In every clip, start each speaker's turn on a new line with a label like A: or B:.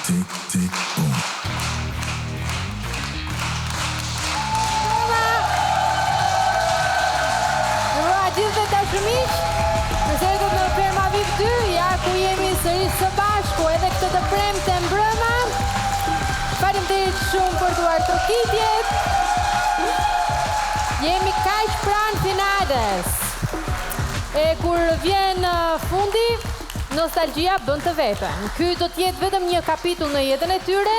A: Tick, tick, boom.
B: Mirëmbrëma gjithëve të dashur miq. Mirë se erdhët në Ferma VIP 2, ja ku jemi sërish së bashku edhe këtë të premte mbrëma. Faleminderit shumë për duartrokitjet. Jemi kaq pranë finales. E kur vjen fundi, nostalgjia bën të vetën. Ky do të jetë vetëm një kapitull në jetën e tyre,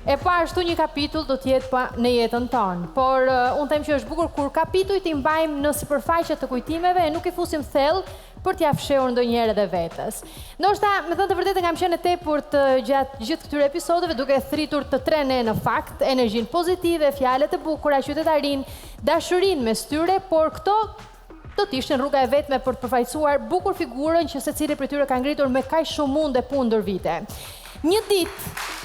B: e po ashtu një kapitull do të jetë pa në jetën tonë. Por unë them që është bukur kur kapitujt i mbajmë në sipërfaqe të kujtimeve e nuk i fusim thellë për t'ia fshehur ndonjëherë edhe vetes. Ndoshta, me thënë të vërtetën, kam qenë e tepërt gjatë gjithë këtyre episodeve duke thritur të tre ne në fakt, energjinë pozitive, fjalët e bukura, qytetarinë, dashurinë mes tyre, por këto do të ishin rruga e vetme për të përfaqësuar bukur figurën që secili prej tyre ka ngritur me kaq shumë mund e punë ndër vite. Një ditë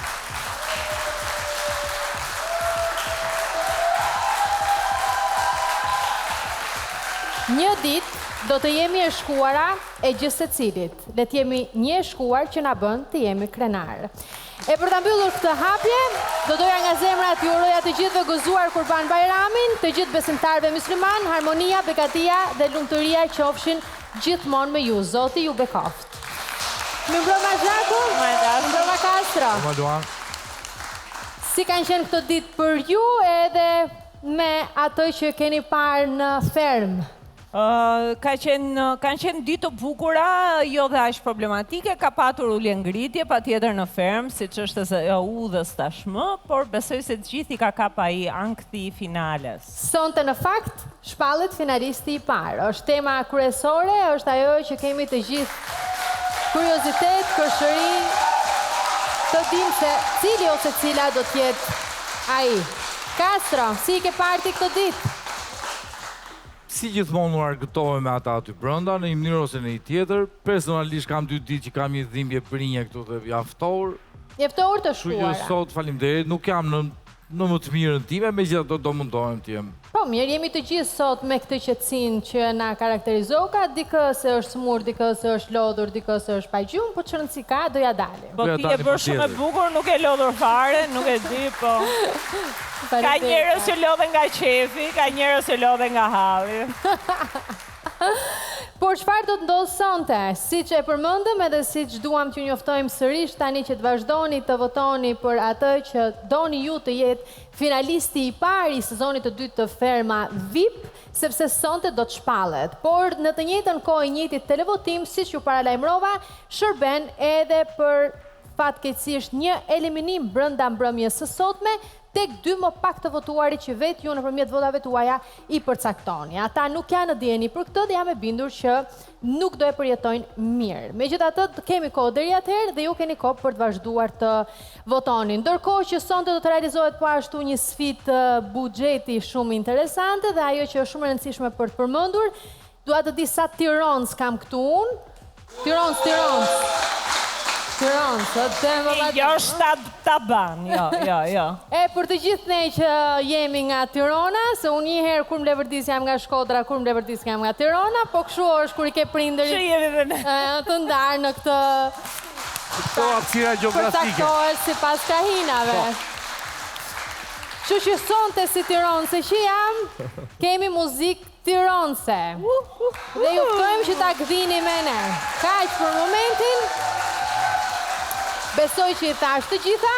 B: Një ditë do të jemi e shkuara e gjithsecilit. Le të jemi një e shkuar që na bën të jemi krenarë. E për ta mbyllur këtë hapje, do doja nga zemra t'ju uroja të gjithëve gëzuar Kurban Bajramin, të gjithë besimtarëve myslimanë, harmonia, begatia dhe lumturia qofshin gjithmonë me ju. Zoti ju bekoftë. Mirëmbrëma Zhaku, mirëmbrëma Kastro.
C: Mirëmbrëma Luan.
B: Si kanë qenë këto ditë për ju edhe me atë që keni parë në fermë?
D: Ka qenë, kanë qenë ditë të bukura, jo dhe aq problematike, ka patur ulje ngritje, patjetër në fermë, siç është e udhës tashmë, por besoj se të gjithë i ka kap ai ankthi i finales.
B: Sonte në fakt, shpallet finalisti i parë. Është tema kryesore, është ajo që kemi të gjithë kuriozitet, kërshëri, të dimë se cili ose cila do të jetë ai. Kastro, si i ke parë ti këto ditë?
C: Si gjithmonë u argëtove me ata aty brenda, në një mënyrë ose në një tjetër. Personalisht kam dy ditë që kam një dhimbje brinje këtu dhe jam ftohur.
B: Je ftohur të
C: shkuara. Kështu që sot faleminderit, nuk jam në në më të mirën time, megjithatë do mundohem të jem.
B: Po mirë, jemi të gjithë sot me këtë qetësinë që na karakterizoka, dikë se është sëmurë, dikë se është lodhur, dikë se është pa gjumë, po ç'rëndësi ka, do ia dalim.
D: Po ti je bërë shumë e bukur, nuk je lodhur fare, nuk e di, po. Ka njerëz që lodhen nga qejfi, ka njerëz që lodhen nga halli.
B: Por çfarë do të ndodhë sonte? Siç e përmendëm edhe siç duam t'ju njoftojmë sërish tani që të vazhdoni të votoni për atë që doni ju të jetë finalisti i parë i sezonit të dytë të Ferma VIP, sepse sonte do të shpallet. Por në të njëjtën kohë i njëjti televotim, siç ju paralajmërova, shërben edhe për fatkeqësisht një eliminim brenda mbrëmjes së sotme tek dy më pak të votuarit që vetë ju nëpërmjet votave tuaja i përcaktoni. Ata nuk janë në dijeni për këtë dhe jam e bindur që nuk do e përjetojnë mirë. Megjithatë, kemi kohë deri atëherë dhe ju keni kohë për të vazhduar të votoni. Ndërkohë që sonte do të realizohet po ashtu një sfidë buxheti shumë interesante dhe ajo që është shumë e rëndësishme për të përmendur, Dua të di sa tirons kam këtu unë. Tirons, tirons. Tirons, të
D: them më Jo shtat taban, jo, jo, jo.
B: E për të gjithë ne që jemi nga Tirona, se unë një herë kur më leverdis jam nga Shkodra, kur më leverdis jam nga Tirona, po kështu është kur i ke prindërit.
D: Që jemi dhe ne.
B: Të ndarë në këtë
C: Këto hapësira gjeografike.
B: Përcaktohet sipas krahinave. Po. Kështu që sonte si tironse që jam, kemi muzikë Tironse. Dhe ju ftojmë që ta gdhini me ne. Kaq për momentin. Besoj që i thashë të gjitha.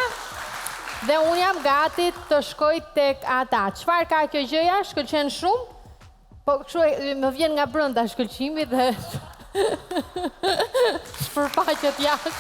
B: Dhe unë jam gati të shkoj tek ata. Çfarë ka kjo gjëja? Shkëlqen shumë. Po kështu më vjen nga brenda shkëlqimi dhe shpërfaqet jashtë.